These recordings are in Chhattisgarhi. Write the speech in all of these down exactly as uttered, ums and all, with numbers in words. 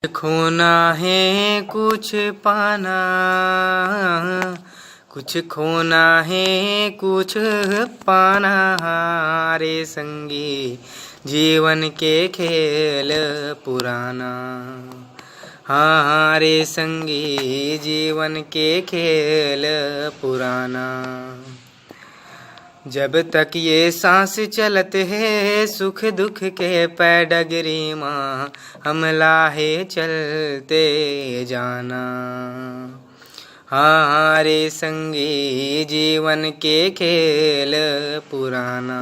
खोना है कुछ पाना, कुछ खोना है कुछ पाना, हाँ रे संगी जीवन के खेल पुराना। हाँ हाँ रे संगी जीवन के खेल पुराना। जब तक ये सांस चलत हे, सुख दुख के पैडगरी मा हमला हे चलते जाना। हाँ हाँ रे संगी जीवन के खेल पुराना।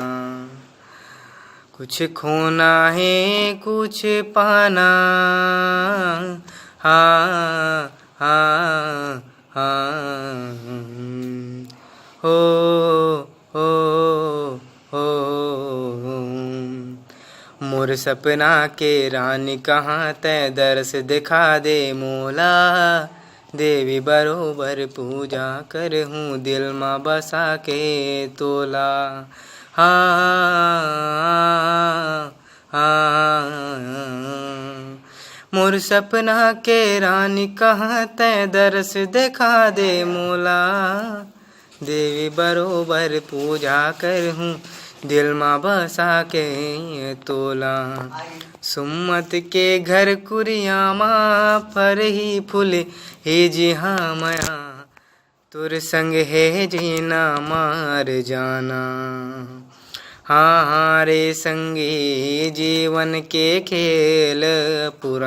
कुछ खोना है कुछ पाना। हाँ हाँ हाँ। हो हो हो। मोर सपना के रानी कहाँ तैं, दर्श दिखा दे मोला। देवी बरोबर पूजा करहूँ, दिल मा बसा के तोला। हाँ हाँ। मोर सपना के रानी कहाँ तैं, दर्श दिखा दे मोला। देवी बरोबर पूजा करहूँ, दिल मा बसा के तोला। सुम्मत के घर कुरिया मा फरही फूलही जिहाँ मया, तोर संग हे जीना मर जाना। हाँ हाँ रे संगी जीवन के खेल पुराना।